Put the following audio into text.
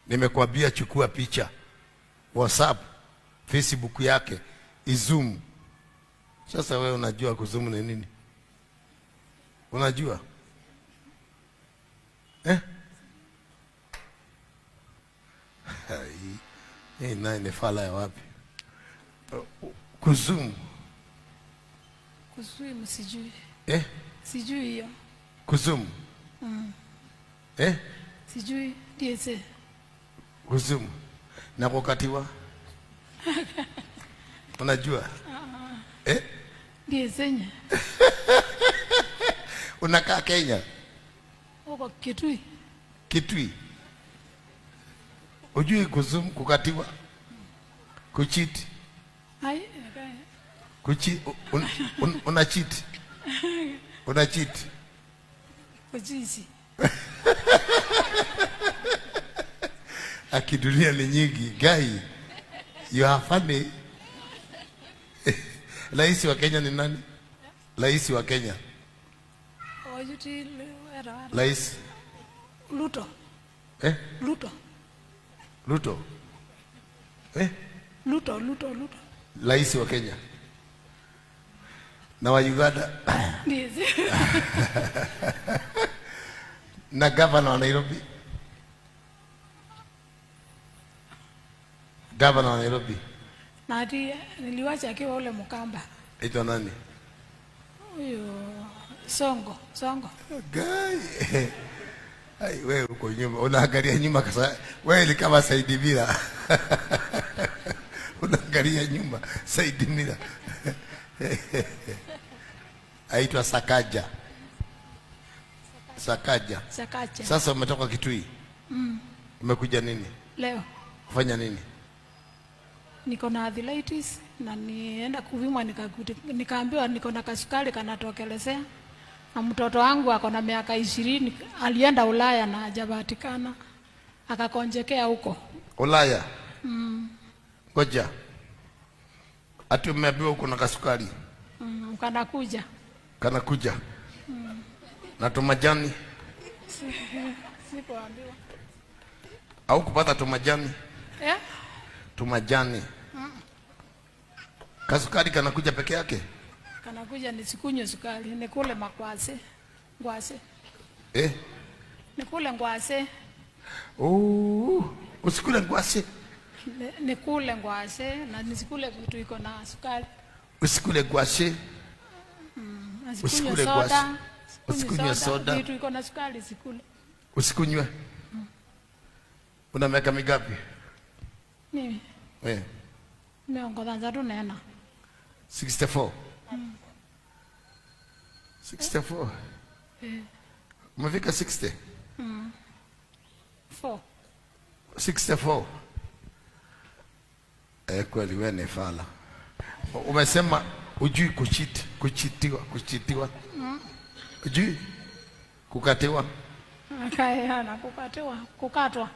Nimekwambia chukua picha WhatsApp, Facebook yake izoom. Sasa wewe unajua kuzoom ni nini? Unajua? Eh? Hii naye ni fala ya wapi? Kuzoom. Kuzoom sijui. Eh? Sijui hiyo. Kuzoom. Eh? Sijui ndiye. Kuzoom. Na kukatiwa? Unajua? Eh? Ndiye zenye. Unakaa Kenya? Huko Kitui. Kitui. Ujui kuzoom, kukatiwa? Kucheat? Ai, Kuchi, una cheat? Una cheat? Kuchizi. Akidunia ni nyingi. Guy, you are funny. Rais wa Kenya ni nani? Rais wa Kenya. Ojuti era. Rais Ruto. Eh? Ruto. Ruto. Eh? Ruto, Ruto, Ruto. Rais wa Kenya. Na wa Uganda. Ndiye. Na governor wa Nairobi. Governor wa Nairobi. Na ati niliwacha akiwa ule Mkamba. Aitwa nani? Huyo Songo, Songo. Guy. Ai, wewe uko nyuma, unaangalia nyuma kasa. Wewe ni kama Saidi Mila. Unaangalia nyuma Saidi Mila. Aitwa Sakaja. Sakaja. Sakaja. Sasa umetoka Kitui? Umekuja nini? Leo. Kufanya nini? Niko na arthritis na nienda kupimwa nikaambiwa niko na kasukari kanatokelezea. Na mtoto wangu ako na miaka 20, alienda Ulaya na hajapatikana. Akakonjekea huko. Ulaya? Ngoja. Ati umeambiwa uko na kasukari? Kanakuja. Kanakuja. Na tumajani? Sikuambiwa. Au kupata tumajani? Eh? Tumajani. Kasukari kanakuja peke yake? Kanakuja nisikunywe sukari, nikule makwase. Ngwase. Eh? Nikule ngwase. Oh, usikule ngwase. Nikule ngwase na nisikule vitu iko na sukari. Usikule ngwase. Usikunywe Usikule soda. ngwase. Usikunywe soda. Vitu iko na sukari sikule. Usikunywe. Una miaka mingapi? Mimi. Eh. Miongo thanzatu nena. 64. 64. Umefika 60? 4. 64. Kweli wewe ni fala. Umesema hujui kucheat, kuchitiwa, kuchitiwa. Hujui kukatiwa. Akaya na kukatiwa, kukatwa.